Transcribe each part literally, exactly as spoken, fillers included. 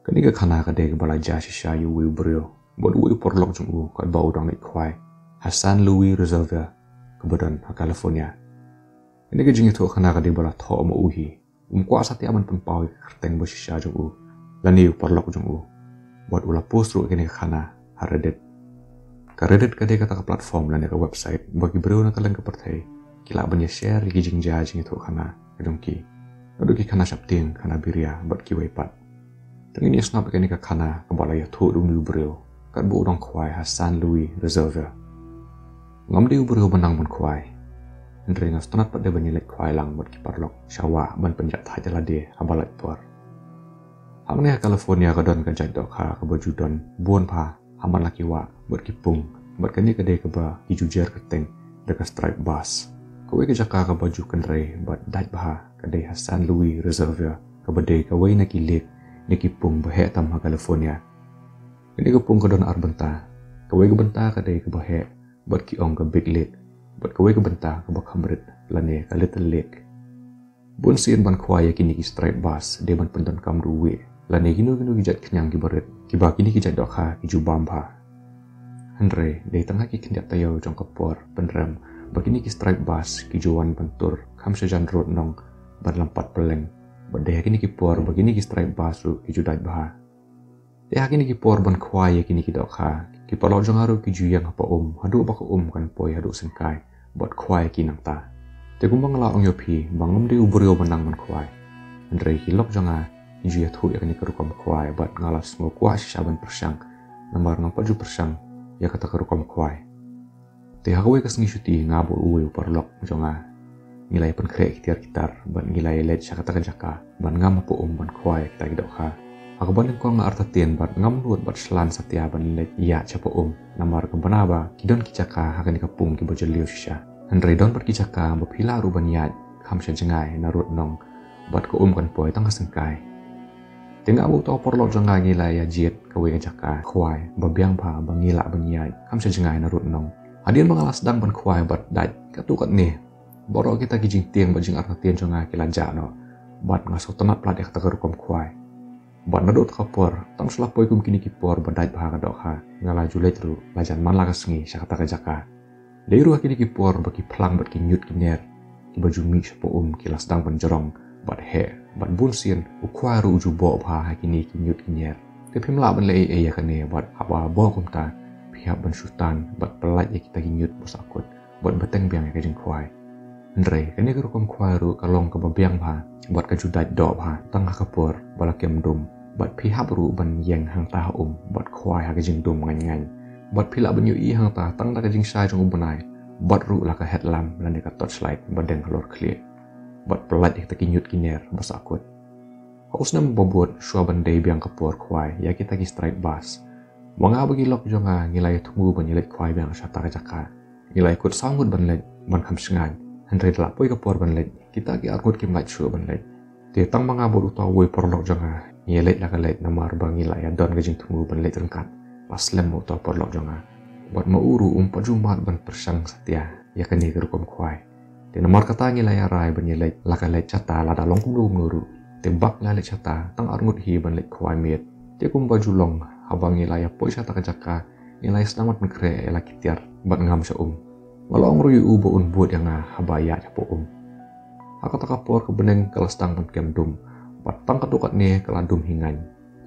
Kane ka khana ka dei kaba la jia shisha ïa uwei u briew bad uwei u paralok jong u katba u dang leit khwai ha San Luis Reservoir kaba don ha California. Kane ka jingïathuh khana ka dei ba la thoh ma u hi. Um kwah satia ban pynpaw ïa ka kyrteng ba shisha jong u lane u paralok jong u. Bad u la post ruh ïa kane ka khana ha Reddit. Ka Reddit ka dei kata ka platform lane ka website ba ki briew na kylleng ka pyrthei ki lah ban ïa share ïa ki jingjia jingïathuh khana ka jong ki. Naduh ki khana shaptieng, khana biria bad kiwei pat. Te ngin ïa sngap ïa kane ka khana kaba la ïathuh da une u briew katba u dang khwai ha San Luis Reservoir. Ngam dei u briew ba nang ban khwai, hynrei nga sngewtynnat pat de ban ïaleit khwai lang bad ki paralok sha wah ban pynjah thait ïa lade haba lait por. Hangne ha California ka don ka jait dohkha kaba ju don bun bha ha man la ki wah bad ki pung, bad kane ka dei kaba ki ju jer kyrteng da ka striped bass. Kawei ka jaka kaba ju kynrei bad dait bha ka dei ha San Luis Reservoir kaba dei kawei na ki lake ne ki pung ba heh tam ha California. Kane ka pung ka don ar bynta. Kawei ka bynta ka dei kaba heh bad ki ong ka Big Lake, bad kawei ka bynta kaba kham rit lane ka Little Lake. Bun sien ban khwai ïa kine ki striped bass dei ban pyndonkam ruh wieh lane kino kino ki jait khñiang kiba rit kiba kine ki jait dohkha ki ju bam bha. Hynrei dei tang ha ki khyndiat taïew jong ka por pynrem ba kine ki striped bass ki ju wan ban tur kham shajan rud nong bad lympat pylleng, bad dei ha kine ki por ba kine ki striped bass ruh ki ju dait bha. Te ha kine ki por ban khwai ïa kine ki dohkha, ki paralok jong nga ruh ki ju ïeng hapoh um haduh ba ka um kan poi haduh syngkai bad khwai ïa ki nangta. Te kumba nga la ong ïa phi ba ngam dei u briew ba nang ban khwai, hynrei ki lok jong nga ki ju ïathuh ïa kane ka rukom khwai bad nga la sngew kwah shisha ban pyrshang, namar ngam pat ju pyrshang ïa kata ka rukom khwai. Te ha kawei ka sngi shuti nga bad uwei u paralok jong nga ngi la ïa pynkhreh ki tiar ki tar bad ngi la ïa leit sha kata ka jaka ban ngam hapoh um ban khwai ïa kita ki dohkha. Ha kaba nyngkong nga artatien bad ngam nud bad shlan satia ban leit ïaid shapoh um, namar ka bynta ba ki don ki jaka ha kane ka pung kiba jylliew shisha, hynrei don bad ki jaka ba phi lah ruh ban ïaid kham sha jngai na rud nong bad ka um kan poi tang ha syngkai. Te nga bad uta u paralok jong nga ngi la ïa jied kawei ka jaka khwai ba biang bha ba ngi lah ban ïaid kham sha jngai na rud nong. Hadien ba nga la sdang ban khwai bad dait katto katne, baroh kita ki jingtieng bad jingartatien jong nga ki la jah noh bad nga sngewtynnat palat ïa kata ka rukom khwai. Bad naduh kata ka por, tang shu la poi kum kine ki por ba dait bha ka dohkha, nga la ju leit ruh la jan man la ka sngi sha kata ka jaka. Dei ruh ha kine ki por ba ki phlang bad ki ñiut ki ñier kiba ju mih shapoh um ki la sdang ban jrong bad heh, bad bun sien u khwai ruh u ju boh bha ha kine ki ñiut ki ñier. Te phim lah ban leh ei ei ïa kane bad haba boh kumta phi hap ban shu tan bad pyllait ïa kita ki ñiut ba sahkut bad bteng biang ïa ka jingkhwai. Hynrei kane ka rukom khwai ruh ka long kaba biang bha bad ka ju dait doh bha tang ha ka por ba la kem dum, bad phi hap ruh ban ïeng hangta ha um bad khwai ha ka jingdum ngaiñ ngaiñ. Bad phi lah ban ïohi hangta tang da ka jingshai jong u bnai bad ruh la ka headlamp lane ka torchlight ba deng halor khlieh. Bad pyllait ïa kita ki ñiut ki ñier ba sahkut. Ha u snem ba bud shuwa ban dei biang ka por khwai ïa kita ki striped bass, ma nga bad ki lok jong nga ngi la ïa thmu ban ïa leit khwai biang sha kata ka jaka. Ngi la ïa kut saw ngut ban leit ban kham shngaiñ, hynrei da la poi ka por ban leit kita ki ar ngut kim lait shuh ban leit. Te tang ma nga bad uta uwei u paralok jong nga ngi ïa leit la ka leit namar ba ngi la ïa don ka jingthmu ban leit ryngkat. La slem ma uta u paralok jong nga bad ma u ruh um pat ju mad ban pyrshang satia ïa kane ka rukom khwai. Te namar kata ngi la ïa rai ban ïa leit la ka leit shata lada long kumno kumno ruh. Te bad ngi la leit shata tang ar ngut hi ban leit khwai miet. Te kumba ju long, haba ngi la ïa poi shata ka jaka ngi la ïa sdang ban pynkhreh ïa la ki tiar bad ngam sha um. Nga la ong ruh ïa u ba un bud ïa nga haba ïaid shapoh um. Ha kata ka por ka bneng ka la sdang ban kem dum bad tang katto katne ka la dum hi ngaiñ.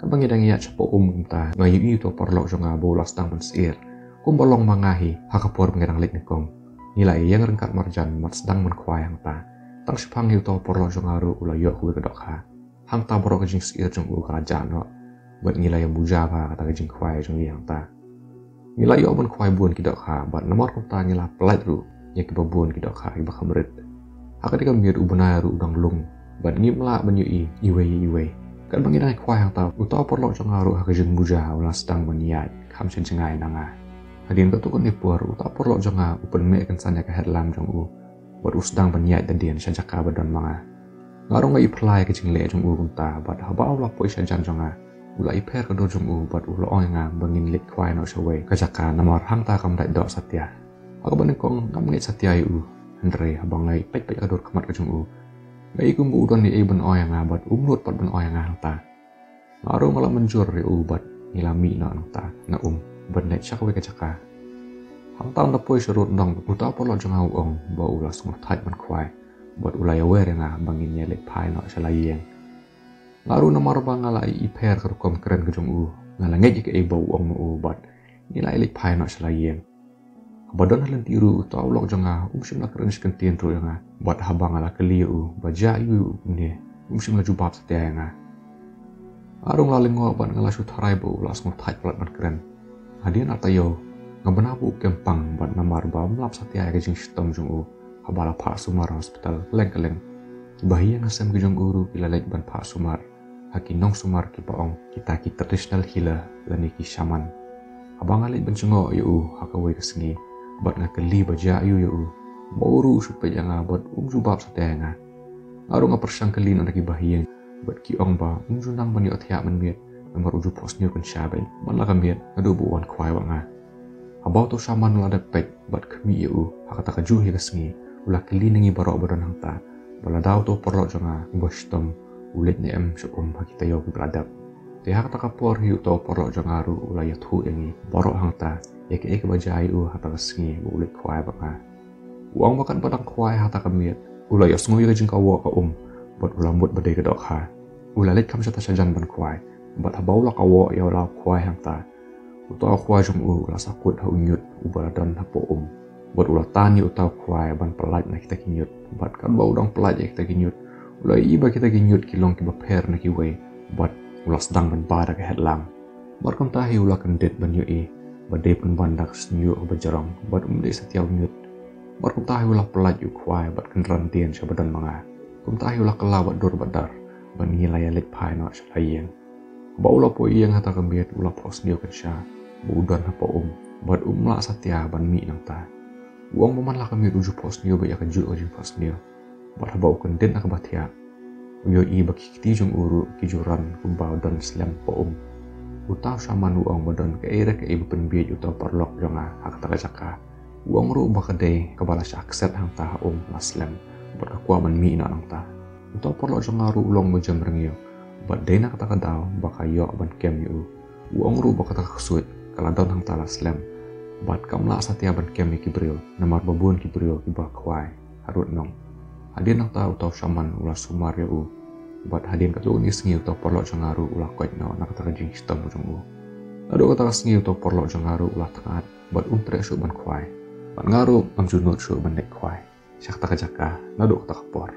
Katba ngi dang ïaid shapoh um kumta nga ïohi ïa uta u paralok jong nga ba u la sdang ban syier kumba long ma nga hi ha ka por ba ngi dang leit nyngkong. Ngi la ïeng ryngkat marjan bad sdang ban khwai hangta. Tang shiphang hi uta u paralok jong nga ruh u la ïoh kawei ka dohkha. Hangta baroh ka jingsyier jong u ka la jah noh bad ngi la ïa muja bha kata ka jingkhwai jong ngi hangta. Ngi la ïoh ban khwai bun ki dohkha bad namar kumta ngi la pyllait ruh ïa kiba bun ki dohkha kiba kham rit. Ha kane ka miet u bnai ruh u dang lung bad ngim lah ban ïohi iwei ïa iwei. Katba ngi dang khwai hangta uta u paralok jong nga ruh ha ka jingmuja u la sdang ban ïaid kham sha jngai na nga. Hadien katto katne por uta u paralok jong nga u pynmih kynsan ïa ka headlamp jong u bad u sdang ban ïaid da dien sha jaka ba don ma nga. Nga ruh nga i pyrshah ïa ka jingleh jong u kumta bad haba u la poi sha jan jong nga u la i pher ka dur jong u bad u la ong ïa nga ba ngin leit khwai noh shawei ka jaka namar hangta kam dait doh satia. Ha kaba nyngkong ngam ngeit satia ïa u, hynrei haba nga i peit peit ka dur khmat ka jong u nga i kumba u don ei ei ban ong ïa nga bad um nud pat ban ong ïa nga hangta. Nga ruh nga la mynjur ïa u bad ngi la mih noh nangta na um ban leit sha kawei ka jaka. Hangta ynda poi sha rud nong, uta u paralok jong nga u ong ba u la sngewthait ban khwai bad u la ïawer ïa nga ba ngin ïa leit phai noh sha la ïing. Nga ruh namar ba nga la ïohi pher ka rukom kren ka jong u, nga la ngeit ïa kaei ba u ong ma u bad ngi la ïa leit phai noh sha la ïing. Haba don ha lynti ruh, uta u lok jong nga um shym la kren shi kyntien ruh ïa nga. Bad haba nga la kylli ïa u ba jia aiu u kumne, um shym la jubab satia ïa nga. Nga ruh nga la lyngngoh bad nga la shu tharai ba u la sngewthait palat ban kren. Hadien ar taïew, nga bna ba u kem pang bad namar ba um lap satia ïa ka jingshitom jong u haba la phah sumar ha hospital kylleng kylleng, ki bahaïing hasem ki jong u ruh ki la leit ban phah sumar ha ki nongsumar kiba ong kita ki traditional healer lane ki shaman. Haba nga leit ban jngoh ïa u ha kawei ka sngi bad nga kylli ba jia aiu ïa u, ba u ruh u shu peit ïa nga bad um jubab satia ïa nga. Nga ruh nga pyrshang kylli noh na ki bahaïing bad ki ong ba um ju nang ban ïohthiah mynmiet namar u ju phohsniew kynsha beit man la ka miet naduh ba u wan khwai bad nga. Haba uta u shaman u la dep peit bad khmih ïa u ha kata kajuh hi ka sngi, u la kylli na ngi baroh ba don hangta ba lada uta u paralok jong nga uba shitom u leit ne em sha um ha ki taïew kiba la dep. Te ha kata ka por hi uta u paralok jong nga ruh u la ïathuh ïa ngi baroh hangta ïa kaei kaba jia ïa u ha kata ka sngi ba u leit khwai bad nga. U ong ba katba dang khwai ha kata ka miet, u la ïohsngew ïa ka jingkawoh ka um bad u la mut ba dei ka dohkha. U la leit kham shata shajan ban khwai bad haba u la kawoh ïa u la u khwai hangta, uta u khwai jong u u la sahkut ha u ñiut uba la don hapoh um. Bad u la tan ïa uta u khwai ban pyllait na kita ki ñiut. Bad katba u dang pyllait ïa kita ki ñiut, u la ïohi ba kita ki ñiut ki long kiba pher na kiwei bad u la sdang ban ba da ka hetlang. Bad kumta hi u la kyndit ban ïohi ba dei pynban da ka shñiuh kaba jrong bad um dei satia u ñiut. Bad kumta hi u la pyllait ïa u khwai bad kynran dien sha ba don ma nga. Kumta hi u la kylla bad dur bad dar bad ngi la ïa leit phai noh sha la ïing. Haba u la poi ïing ha kata ka miet u la phohsniew kynsha ba u don hapoh um bad um lah satia ban mih nangta. U ong ba man la ka miet u ju phohsniew beit ïa kajuh ka jingphohsniew. Bad haba u kyndit na kaba thiah, u ïohi ba ki kti jong u ruh ki ju ran kumba u don slem hapoh um. Uta u shaman u ong ba don kaei re kaei ba pynbieit uta u paralok jong nga ha kata ka jaka. U ong ruh ba ka dei kaba la shah kset hangta ha um la slem bad ka kwah ban mih noh nangta. Uta u paralok jong nga ruh u long ba jem rngiew bad dei na kata ka daw ba ka ïoh ban kem ïa u. U ong ruh ba kata ka ksuid ka la don hangta la slem bad kam lah satia ban kem ïa ki briew namar ba bun ki briew kiba khwai ha rud nong. Hadien nangta uta u shaman u la sumar ïa u bad hadien katto katne sngi uta u paralok jong nga ruh u la koit noh na kata ka jingshitom jong u. Naduh kata ka sngi uta u paralok jong nga ruh u la thngat bad um treh shuh ban khwai. Bad nga ruh ngam ju nud shuh ban leit khwai sha kata ka jaka naduh kata ka por.